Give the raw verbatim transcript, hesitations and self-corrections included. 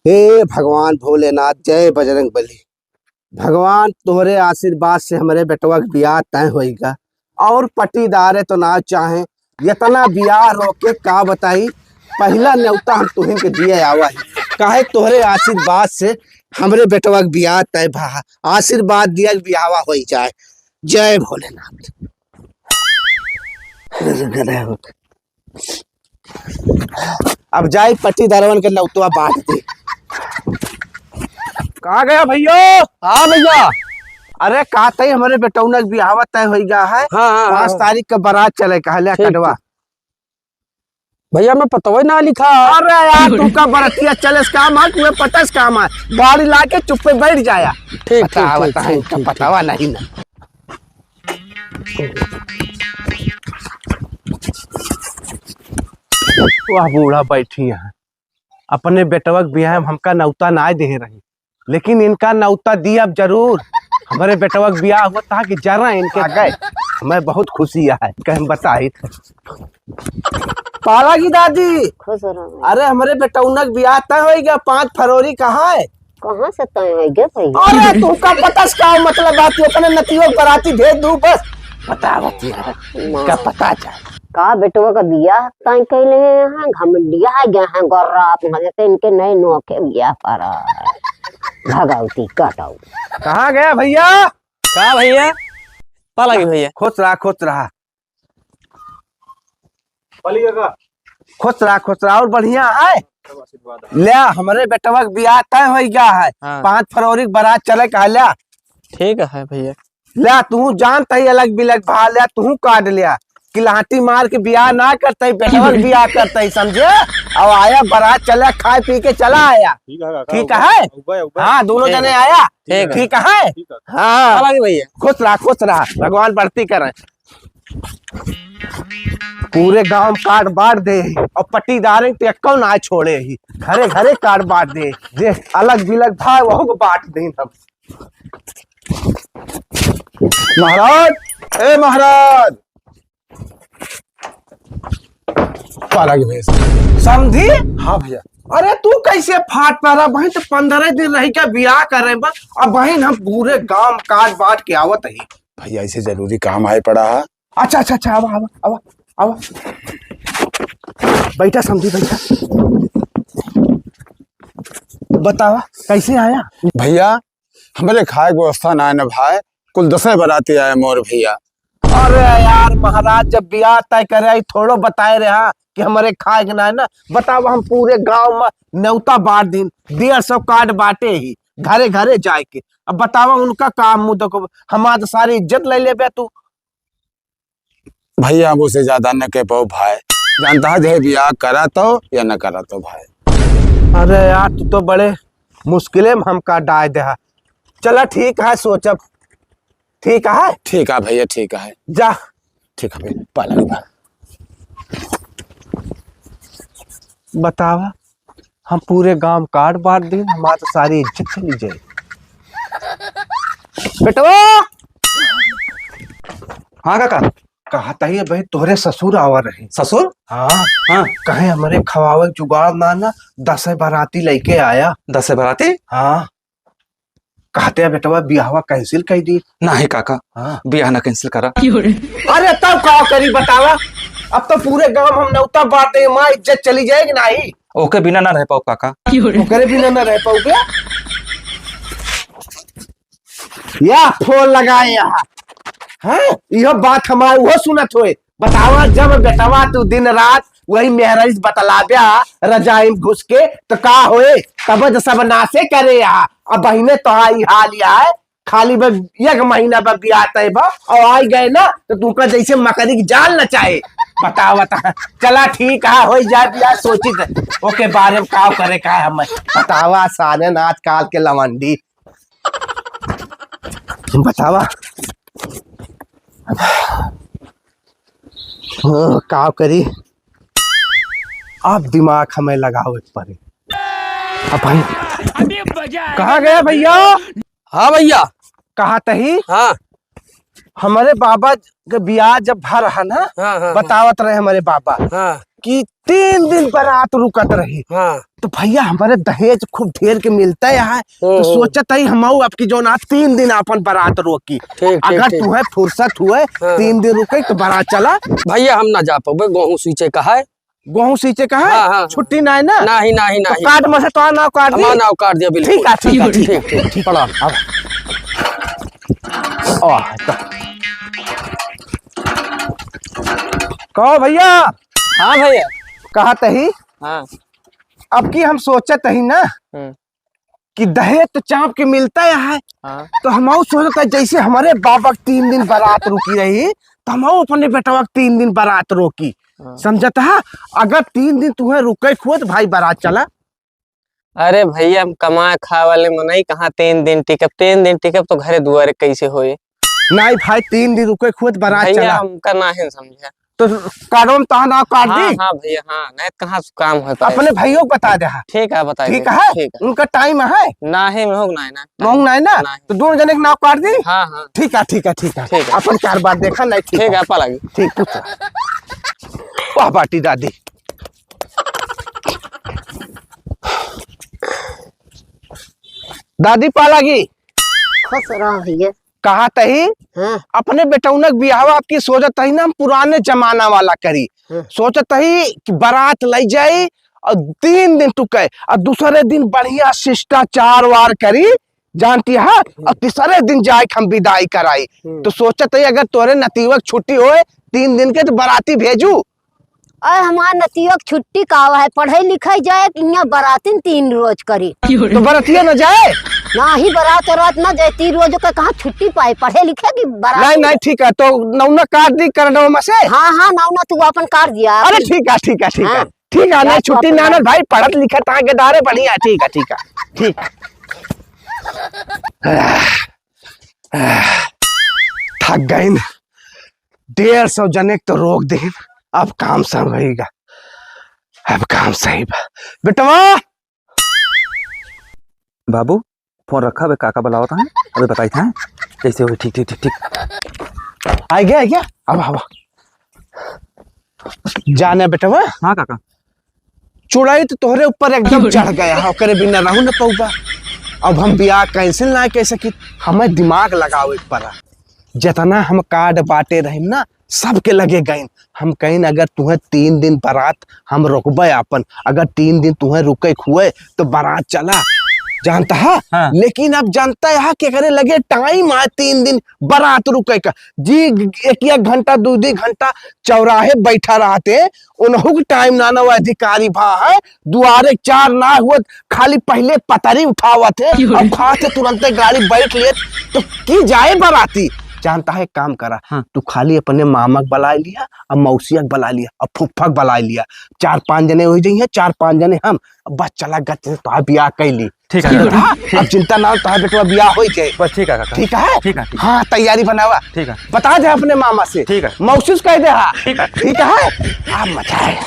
हे भगवान भोलेनाथ, जय बजरंग बली। भगवान, तोहरे आशीर्वाद से हमरे बेटवा के बियाह तय होइगा। और पटीदारे तो ना चाहे, इतना बियाह रोके का बताई। पहिला न्योता हम तुहिन के दिए आवा ही, काहे तोहरे आशीर्वाद से हमरे बेटवा के बियाह तय भा। आशीर्वाद दिया कि बियाहवा होई जाए। जय भोलेनाथ। अब जाई पट्टीदारवन के नौतवा बांट दे। कहाँ गया भैया? हाँ भैया। अरे, कहा तई हमरे बेटौना के बियाहवा तय होई गया है। हाँ, हाँ, हाँ, पाँच हाँ। तारीख के बारात चले कहले ठीक, कटवा। ठीक। भैया, मैं पतवा ना लिखा। अरे यार, तू का बरतिया चले से काम है, तुम्हें पता से काम है। गाड़ी लाके चुप्पे बैठ जाया। ठीक, ठीक, पता ठीक, बताए, ठीक, ठीक, पतावा ठीक। नहीं ना। वह बूढ़ा बैठी है, अपने बेटवा के बियाह में हमका नौता ना दे रही, लेकिन इनका नौता दिया अब जरूर। हमारे बेटवा के बियाह हुआ था कि जरा इनके आ गए, हमें बहुत खुशी है, कहीं बताई। पाला की दादी, खुश रहो। अरे, हमरे बेटौना के बियाह तय होई गया, पाँच फरवरी कहाँ है? कहाँ से तय होई गया भैया? अरे, तुमका पता से का मतलब है? तू अपने नतियों के बराती भेज दू बस। पता बतिया, माँ। का पता चल। का बेटवा का बियाह तय कैले हैं? घमंडिया आ गया है, गोर्रा आप मजे से इनके नए नोखे बियाह पर। भगवती कटौ। कहाँ गया भैया? का भैया? पाला की भैया। खुश रहा, खुश रहा। खुश रहा, खुश रहा, और बढ़िया है। ल्या, हमरे बेटवा के बियाह तय होई गया है। हाँ। पाँच फरवरी के बारात चले कहा ल्या। ठीक है भैया। ल्या, तू जानत ही अलग बिलग भा, ल्या, तू काट ल्या। किलाटी मार के बियाह ना करते ही, बेटवा के बियाह करते ही, समझे? अब आया बारात चला, खाए पी के चला आया। ठीक है काका, ठीक है? उबे, उबे। हाँ, दोनों ठीक है। जने आया। ठीक है। ठीक है? ठीक है। हाँ। चला गई भैया। खुश रहा, खुश रहा, भगवान बढ़ती करे। पूरे गांव में कार्ड बांट दे ही और पट्टीदारे के एक्को ना छोड़े ही, घरे घरे कार्ड बांट दे, जे अलग बिलग भाई वहू को बांट दे हम। महाराज, ए महाराज, पाला की भैंस। समधी? हाँ भैया। अरे तू कैसे फाट पा रहा बहिन, तो पंद्रह दिन रही का बियाह करे बा, अब बहिन हम पूरे गांव कार्ड बांट के आवत ही। भैया, ऐसे जरूरी काम आए पड़ा है। अच्छा, अच्छा, अच्छा, आवा, आवा, आवा, आवा। बैठा समधी, बैठा। बतावा, कैसे आया? भैया, हमरे खाए के व्यवस्था ना है ना भाई, कुल दसे बराती आए मोर भैया। अरे यार महाराज, जब बियाह तय करे आई, थोड़ो बताए रहा कि हमरे खाए के ना है ना। बतावा, हम पूरे गांव में न्योता बांट दीन, डेढ़ सौ कार्ड बांटे ही, घरे घरे जाए के। अब बतावा, उनका काम मुँह देखो, हमार तो सारी इज्जत ले लेबे तू। भैया, अब उसे ज्यादा न कह पाओ भाई, जानता है जे बियाह करा तो या न करा तो भाई। अरे यार, तू तो बड़े मुश्किले में हमका डाय दे हा। चला ठीक है, सोचब। ठीक है? ठीक है भैया, ठीक है। जा। ठीक है भैया, पाला की बा। बतावा, हम पूरे गांव कार्ड बांट दीन, हमार तो सारी इज्जत चली जाए। बेटवा! हाँ काका। कहा तही भाई, तोहरे ससुर आवा रहे। ससुर? हाँ। हाँ। कहे हमरे खवावे के जुगाड़ ना, ना, दसे बराती लेके आया। दसे बराती? हाँ। कहते हैं बेटवा, बियाहवा cancel कर दी। नहीं काका, हाँ। बियाह ना cancel करा। अरे तब का करी बतावा, अब तो पूरे गांव हम न्योता बांटे, माँ इज्जत चली जाएगी नहीं। ओके बिना ना रह पाओ काका। ओकरे बिना ना रह पाओगे? या फोन लगाए यहाँ। हाँ, यह बात हमारे वो सुनत होए। बतावा, जब बेटवा तू दिन रात वही मेहरारू से बतलाव्या रजाई में घुस के, तो का होए? तब तो सब नासे करे यहाँ। अब बहिने तो आई हाल यह है, खाली बस एक महीना बा बियाह तय बा, और आई गए ना, तो तुमका जैसे मकरी की जाल नचाए। बतावा ता, चला ठीक है, हो जाए बियाह, सोची थे, ओके बारे में का करे का है हमें। बतावा, सारे ना आजकल के लवंडी। बतावा। हाँ, का करी? अब दिमाग हमें लगावे के पड़े। अब भाई, अभी मजा आएगा। कहाँ गया भैया? हाँ भैया। कहा तही? हाँ। हमारे बाबा के बियाह जब भर रहा ना, हाँ, हाँ, हाँ। बतावत रहे हमारे बाबा। हाँ। कि तीन दिन बारात रुकत रही। हाँ। तो भइया, हमरे दहेज खूब ढेर के मिलत है, तो हम्म। सोचत ही हमहू अब की जौन आज तीन दिन आपन बारात रोकी। ठीक, ठीक, अगर ठीक। तुहे फुर्सत हुए, हाँ। तीन दिन रुके तो बारात चला। भइया, हम ना जा पउबे, गोहूँ सींचे का है। गोहूँ सींचे का है? हाँ, हाँ, हाँ। छुट्टी नाहीं ना? नाहीं, नाहीं, तो नाहीं। काट में से तोहार नाव काट दी। हमार नाव काट दिया, बिल्कुल। ठीक है, ठीक है, ठीक है, ठीक, ठीक। ठीक। प्रणाम, अब। आह, तो। कहो भइया। हाँ भइया। कहत ही? हाँ। अब की हम सोचत ही ना, हम्म। कि दहेज तो चाँप के मिलत है, हाँ। तो हमहू सोचत है, जैसे हमरे बाबा के तीन दिन बारात रुकी रही, तो हमहू अपने बेटवा के तीन दिन बारात रोकी। हाँ। समझत है? अगर तीन दिन तुहे रुके के हुए, तो भाई बारात चला। अरे भइया, हम कमाए खाए वाले मनई, कहाँ तीन दिन टिकब? तीन दिन टिकब तो घरे दुआरे कैसे होए? नाहीं भाई, तीन दिन रुके के हुए, तो बारात भइया, चला। हमका नाहीं समझा। तो कार्डवा में तोहार नाव काट दी? हाँ, हाँ भइया, हाँ, नाहीं तो कहाँ से काम होता है? अपने भइयो के बता दे, हाँ। ठीक है, बता ठीक दे, है? ठीक है। उनका टाइम है? नाहीं, महूँ नाहीं ना। महूँ नाहीं ना? नाहीं। तो दोनों जने के नाव काट दी? हाँ, हाँ। ठीक है, ठीक है, ठीक है। ठीक है। अपन चार बार देखा, नाहीं ठीक ठीक है। है, पा लागी। ठीक, कुछ। वाह बाटी दादी। दादी पा लागी। खुश रहो भइया। कहत ही, हाँ। अपने बेटौनक बियाहवा अब की सोचत ही ना, हम पुराने जमाना वाला करी। हाँ। सोचत ही कि बारात लई जाई और तीन दिन टुके और दूसरे दिन बढ़िया शिष्टाचार वार करी, जानती है, हम्म। और तीसरे दिन जाए के हम विदाई कराई। हम्म। तो सोचत ही अगर तोरे नतीवक छुट्टी होए तीन दिन के तो बाराती भेजू। अरे हमार नतिया के छुट्टी का है, पढ़े लिखे जाए कि यहाँ बरातिन तीन रोज करी। तो बरतिया न जाए? नाहीं, बरात वरात न जाए, तीन रोज के कहाँ छुट्टी पाए, पढ़े लिखे की बरात? नाहीं, नाहीं, ठीक है, तो नौना काट दी करंटवा में से। हाँ, हाँ, नौना तू अपन काट दिया। अरे ठीक है, ठीक है, ठीक है, हाँ। ठीक है, नाहीं, छुट्टी ना, ना, भाई, पढ़त लिखत आगे दारे बढ़िया, ठीक है, ठीक है, ठीक। थक गइन। डेढ़ सौ जने के तो रोक देहिन, अब काम सही बा, अब काम सही बा। बेटवा! बाबू, फोन रखा बे, काका बुलावत हैं, अबे बताइत हैं, कैसे होई, ठीक, ठीक, ठीक, ठीक। आ गया, आ गया, अब, अब। जाने बेटवा। हाँ काका। चुड़ैल तो तोहरे ऊपर एकदम चढ़ गया है, ओकरे बिना रहू न पउबा। अब हम बियाह cancel ना कइ सकी, हमें दिमाग लगावे के पड़ा। जेतना हम कार्ड बांटे रहिन ना, सबके लगे गइन। हम कहिन, "अगर तुहें तीन दिन बारात हम रोकबे आपन, अगर तीन दिन तुहें रुके के हुए तो बारात चला।" जानता है? हाँ। लेकिन अब जानता है कि एकरे लगे टाइम आए तीन दिन बारात रुके का। जी, एक एक घंटा, दू दू घंटा चौराहे बैठा रहते, उनहू के टाइम ना, ना वो अधिकारी भा है, दुआरे चार ना हुआ, खाली पहिले पतरी उठावत है, क्यों रे? अब खाते तुरंते गाड़ी बैठ लेत, तो की जाए बराती। जानता है, काम करा, हाँ। तू खाली अपने मामा के बुलाए लिया, अब मौसिया के बुलाए लिया, अब फुफ्फा के बुलाए लिया, चार पांच जने हो जाइए, चार पांच जने हम, अब बस चला गत से तोहार बियाह कैली। ठीक है, ठीक है। हाँ, ठीक। अब चिंता ना हो, तोहार बेटवा बियाह हो जाए। बस ठीक है काका। ठीक है? ठीक है, ठीक। हाँ, तैयारी बनावा। ठीक है। बता दे अपने मामा से। ठीक है। मौसी से कह दे, हाँ। ठीक है। ठीक है? आप मजा आए।